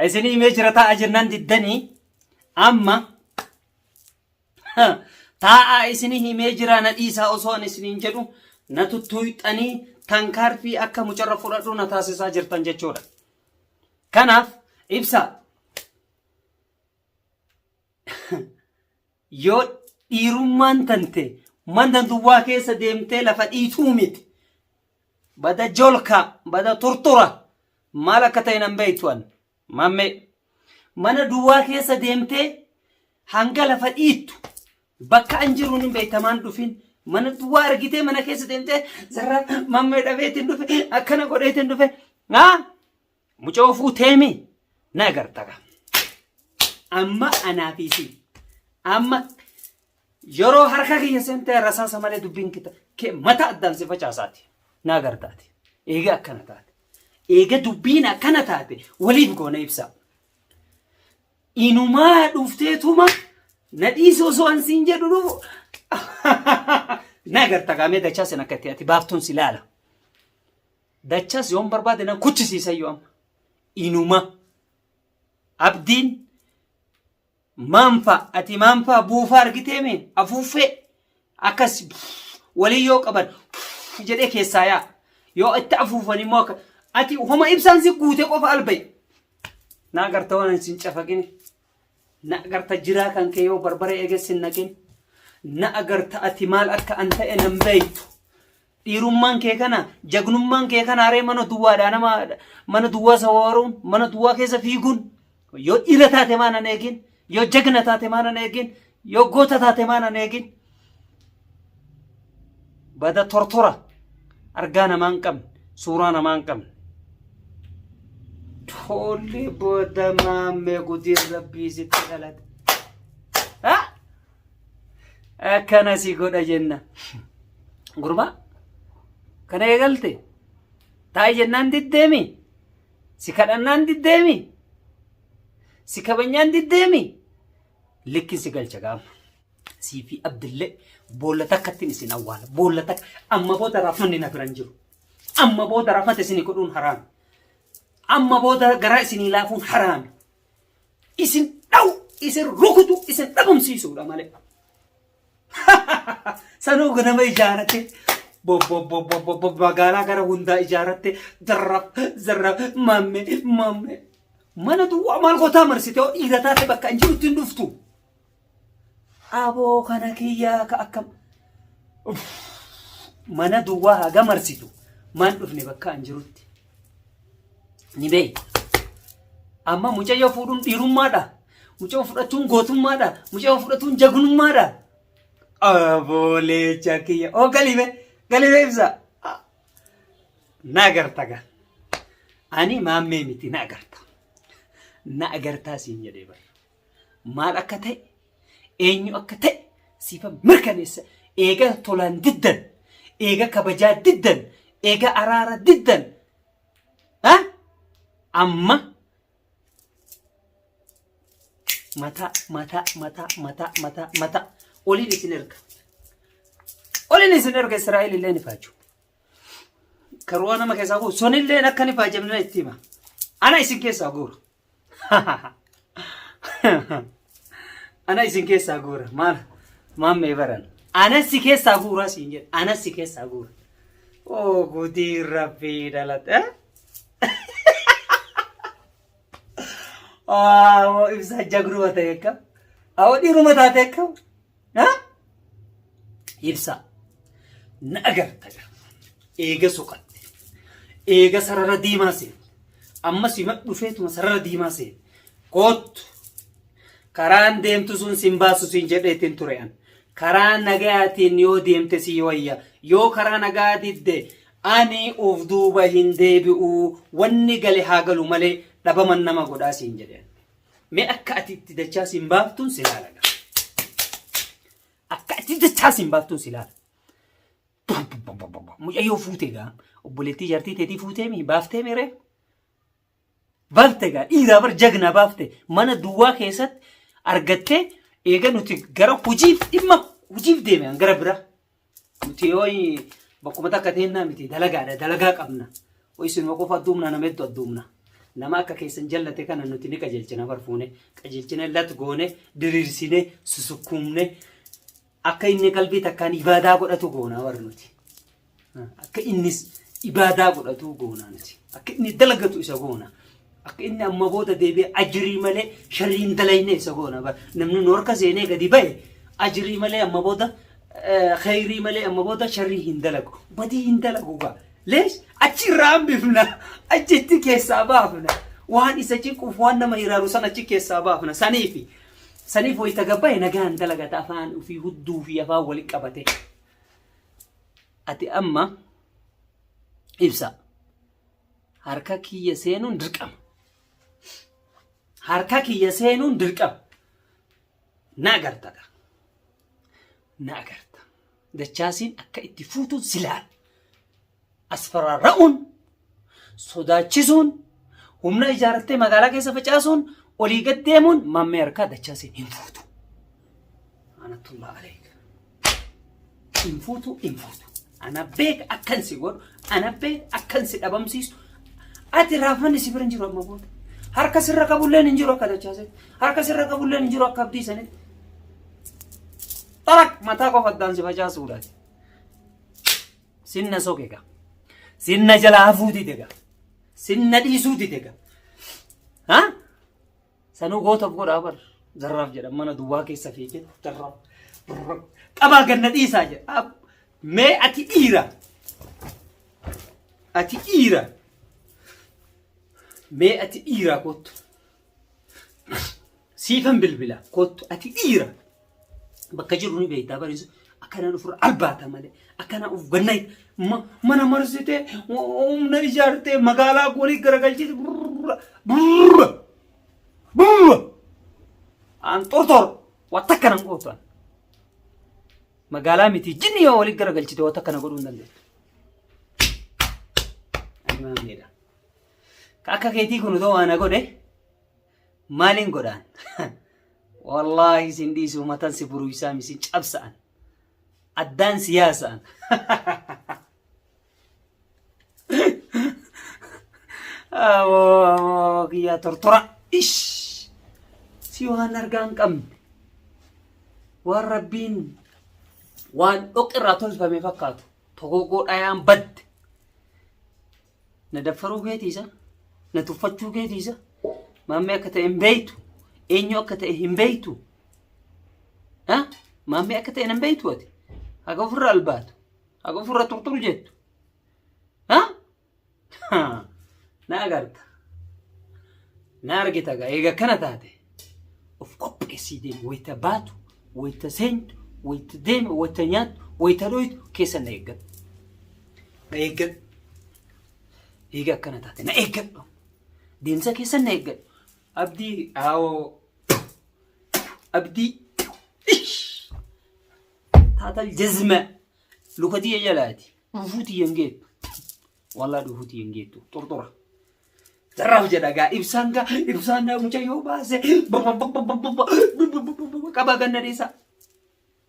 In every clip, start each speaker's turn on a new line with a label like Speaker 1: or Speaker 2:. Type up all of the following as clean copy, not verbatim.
Speaker 1: Isinii himee jira taa'a jennaan diddanii amma taa'aa isinii himee jira na dhiisaa osoo ani isiniin jedhu na tuttuuxxanii tankaarfii akka mucarra fudhadhu na taasisaa jirtan jechuudha. Kanaaf ibsa yoo dhiirummaan tante mana duwwaa keessa deemtee lafa dhiituu miti. Bada jolka, bada turtura maal akka ta'e nan beektu an. Mammee mana duwwaa keessa deemtee hanga lafa dhiittu bakka an jiruun hin beektamaan dhufin mana duwwaa argitee mana keessa deemtee zarra mammee dhabeetiin dhufe akkana godheetiin dhufe haa mucoo fuuteemi na agarta gaa. Amma anaa fi isin amma yeroo harka kiyya seentee rasaasa malee dubbiin kita kee mata addaan si facaasaati na agartaati eega akkana taate eega dubbiin akkana taate waliif goona ibsaa. Inumaa dhufteetuma na dhiisi osoo an siin jedhu dhufu. Na agarta qaamee dachaas akka itti ati baaftuun si laala. Dachaas yoon barbaade nan kuchisiisa iyyuu amma. Inuma abdiin maanfaa ati maanfaa buufaa argitee mee afuuffee akkas walii yoo qaban jedhee keessaa yaa yoo itti afuufan immoo akka ati homa ibsaan si guute qofa alba'i. Na agarta waan sin cafaqin. Na agarta jiraa kan kee yoo barbaree eege sin naqin. Na agarta ati maal akka an ta'e nan beektu. Dhiirummaan kee kana jagnummaan kee kana haree mana duwwaadhaa nama mana duwwaa sawaaruun mana duwwaa keessa fiiguun yoo dhiira taate maan an eegin yoo jagna taate maan an eegin yoo goota taate maan an eegin bada tortora argaa namaa hin qabne suuraa namaa hin qabne. Tolli booda maammee gudiin rabbii sitti dhalate. Akkana si godha jenna. Gurbaa kana eegalte taa'i jennaan diddeemi. Si kadhannaan diddeemi. Si kabanyaan diddeemi. Likkin si galcha gaama. Sii fi Abdillee boolla takkattiin isin awwaala. Boolla takka amma booda rafmanni na biran jiru. Amma booda rafmata isinii godhuun haraami. Amma booda garaa isinii laafuun haraami. Isin dhawu, isin rukutu, isin dhabamsiisuudha malee. Sanuu ganama ijaarate bobbobbobbobbobbo magaalaa gara hundaa ijaaratte zarraf zarraf mamme mamme. Mana duwwaa maal gootaa marsite yoo dhiira taate bakka hin jirutti hin dhuftu. Aboo kana kiyyaa ka akkam. Mana duwwaa haga marsitu maan dhufne bakka an jirutti. Ni beekta. Amma mucayyoo fuudhuun dhiirummaadha. Mucayyoo fudhachuun gootummaadha. Mucayyoo fudhatuun jagnummaadha. Aboo leenca kiyya. Oo galime galime ibsa. Na agarta gaa. Ani maammee miti na agarta. Na agartaa siin jedhee bara. Maal akka ta'e eenyu akka ta'e siifan mirkaneessa. Eega tolaan diddan, eega kabajaa diddan, eega araara diddan. Ha? Amma mataa mataa mataa mataa mataa mataa oliin isin erga. Oliin isin erga Israa'el illee ni faaju. Karuwaa nama keessaa guuru sonillee akka ni faajamne itti hima. Ana isin keessaa guura. Ana isin keessaa guura. Maal maammee baran. Ana si keessaa guura siin jedhe. Ana si keessaa guura. Oo gudii rabbii dhalate. Awoo ibsaa jagnuma ta'e akkam. Awoo dhiiruma taate akkam. Ibsaa. Na agarta gaa. Eega soqatte. Eega sarara diimaa seente. Ammas hima dhufeetuma sarara diimaa seente. Koottu. Karaan deemtu sun sin baasu siin jedheetiin ture an. Karaa nagayaatiin yoo deemte sii wayya. Yoo karaa nagaa didde ani uf duuba hin deebi'u. Wanni gale haa galu malee dhabaman nama godhaa siin jedhe. Mee akka ati itti dachaa siin baaftuun si laala. Akka ati dachaa siin baaftuun si laala. Mucayyoo fuute gaa obboleettii jaartii teetii fuutee mi baaftee mi ree? Baafte gaa dhiiraa bar jagna baafte mana duwwaa keessatti argattee eega nuti gara hojiif dhimma hojiif deeme gara bira. Nuti yoo bakkuma takka teennaa miti dalagaadha dalagaa qabna. Isinuma qofa adduumna nama hedduu adduumna. Nama akka keessan jallate kana nuti ni qajeelchina bar fuune qajeelchine lat goone diriirsine susukkuumne akka inni qalbii takkaan ibaadaa godhatu goona bar nuti. Akka innis ibaadaa godhatu goona nuti. Akka inni dalagatu isa goona. Akka inni amma booda deebi'ee ajirii malee sharrii hin dalayne isa goona bar. Namni nu harka seenee gadi ba'e ajirii malee amma booda kheyrii malee amma booda sharrii hin dalagu. Badii hin dalagu gaa. Leesh achi irraa hambifna. Achitti keessaa baafna. Waan isa cinquuf waan nama hiraaru san achi keessaa baafna. Saniifi. Saniif wayita gabbaye nagaan dalagata afaan ofii hudduu fi afaan wali qabate. Ati amma ibsa. Harka kiyya seenuun dirqama. Harka kiyya seenuun dirqama. Na agarta gaa. Na agarta. Dachaasiin akka itti fuutuun silaal. Asfaraarra'uun, sodaachisuun, humna ijaarrattee magaalaa keessa facaasuun, olii gad deemuun mammee harkaa dachaasiin hin fuutu. Anattullaa aleeka. Hin fuutu, hin fuutu. Ana beeka akkan si godhu, ana beeka akkan si dhabamsiisu. Ati raafanni si bira hin jiru amma booda. Harka sirra qabulleen hin jiru akka dachaasetti. Harka sirra qabulleen hin jiru akka abdii sanitti. Xaraq mataa qofa addaan si facaasuudhaati. Sinna soqe gaa. Sinna jalaa hafuu dide gaa. Sinna dhiisuu dide gaa. Ha? Sanuu gootaaf godhaa bar. Zarraaf jedha mana duwwaa keessa fiigee zarraaf. Qabaa ganna dhiisaa jedha. Mee ati dhiira. Ati dhiira. Mee ati dhiira kottu. Siifan bilbila kottu ati dhiira. Bakka jiru ni beektaa bariisu akkanaan ofirra albaata malee akkanaan of gannay mana marsitee humna ijaartee magaalaa walii garagalchite burra burra burra an tortor waa takka nan gootu an. Magaalaa miti jinni yoo walii garagalchite waa takka na godhuu hin dandeettu. Ani maammeedha. Ka akka keetii kun otoo waa na godhe maaliin godhaan? Wallaahi isin dhiisu matan si buruuysaam isin cabsa'an. Addaan si yaasa'an. Aboo aboo kiyyaa tortora. Ish! Si waan argaa hin qabne. Waan rabbiin waan dhoqqirraa tolfame fakkaatu. Togoggoo dhayaan badde. Na daffaruu keetiisa? Na tuffachuu keetiisa? Maammee akka ta'e hin beektu? Eenyu akka ta'e hin beektu? Ha? Maammee akka ta'e hin beektu ati? Haga ofirra albaatu? Haga ofirra turturu jettu? Ha? Na agarta. Na argita gaa eega akkana taate. Of qopheessii deemi wayita baatu, wayita seentu, wayita deemu, wayita nyaattu, wayita dhoytu keessa na eeggadhu. Na eeggadhu. Eega akkana taate na eeggadhu. Deemsa keessa na eeggadhu. Abdii aawoo. Abdii. Ish! Taatal jazma. Luka tiyya jalaati. Dhufuu tiyya hin geettu. Wallaa dhufuu tiyya hin geettu. Xurxura. Zarraaf jedha gaa ibsaan gaa ibsaan gaa mucayyoo baase qabaa ganna dhiisa.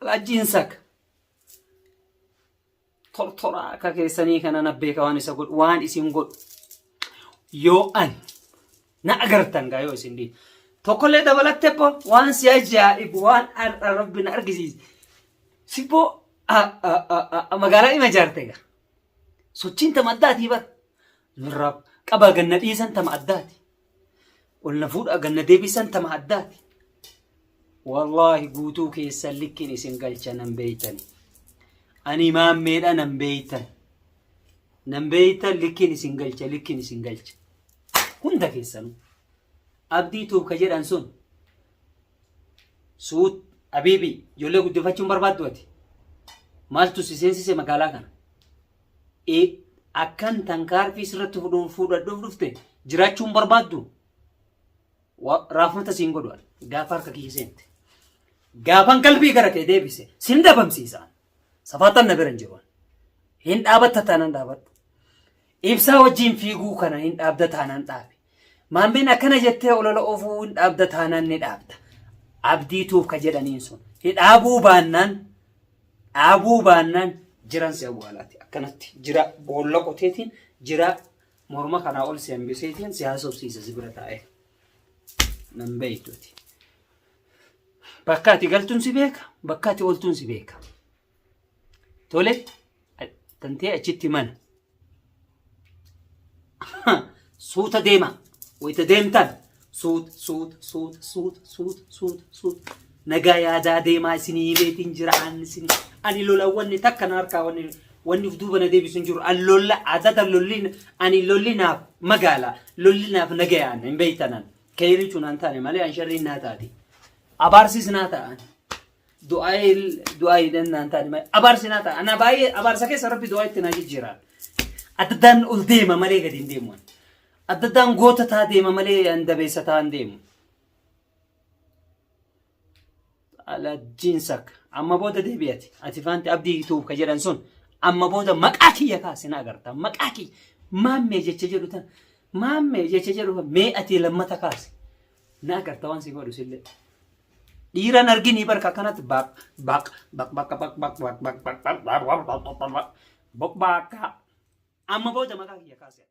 Speaker 1: Laajjiin saka. Tortoraa akka keessanii kana na beeka waan isa godhu waan isin godhu. Yoo an na agartan gaa yoo isin dhiisu. Tokkollee dabalatte boo waan si ajaa'ibu waan har'a rabbi na argisiise. Sibboo magaalaa ima ijaarte gaa. Sochiin tama addaatii bar. Nurraa qabaa ganna dhiisan tama addaati. Ol na fuudhaa ganna deebisan tama addaati. Wallaahi guutuu keessan likkiin isin galcha nan beeytani. Ani maammeedha nan beeytan. Nan beeytan likkiin isin galcha likkiin isin galcha. Hunda keessanuu. Abdii tuub ka jedhan sun suut abiibi ijoollee guddifachuun barbaaddu ati. Maaltu si seensise magaalaa kana? E akkan tankaarfii sirratti fuudhadhuuf dhufte jiraachuun barbaaddu? Raafmata siin godhu ani gaafa harka kiyya seente. Gaafan qalbii gara kee deebise sin dhabamsiisa. Safaatan na bira hin jiru. Hin dhaabatta taanaan dhaabadhu. Ibsaa wajjin fiiguu kana hin dhaabda taanaan dhaabi. Maammeen akkana jettee olola oofuu hin dhaabda taanaan ni dhaabda. Abdii tuuf ka jedhaniin sun. Dhaabuu baannaan dhaabuu baannaan jiran si awwaalaati. Akkanatti jira boolla qoteetiin jira. Morma kanaa ol si hambiseetiin si haasofsiisa si bira taa'ee. Nan beektu ati. Bakka ati galtuun si beeka, bakka ati ooltuun si beeka. Tole, tantee achitti mana. Suuta deema. Wayita deemtan suuta suuta suuta suuta suuta suuta suuta. Nagaa yaadaa deemaa isinii himeetiin jira aan isinii. Ani lola wanni takka na harkaa wanni wanni of duuba na deebisu hin jiru. An lolla adada lolli ani lolli naaf magaala lolli naaf nagayaan hin beektanan. Keeyriitu naan taane malee an sharriin naa taati. Abaarsis naa ta'an. Du'aayiidhaan naan taane malee abaarsi naa ta'a. Ana baay'ee abaarsa keessa rabbi du'aa itti naa jijjiiraan. Adda addaan ol deema malee gadi hin deemu. Adda addaan goota taa deema malee an dabeessa taa hin deemu. Alajjiinsak amma booda deebi'ati. Ati faanti abdii tuub ka jedhan sun amma booda maqaa kiyya kaase na agarta. Maqaa kiyya maammee jecha jedhu tan maammee jecha jedhu mee ati lammata kaase na agarta waan si godhu sillee. Dhiiran arginii barka akkanatti baq baq baq baq baq baq baq baq baq baq baq baq baq baq baq baq. Amma booda maqaa kiyya kaase.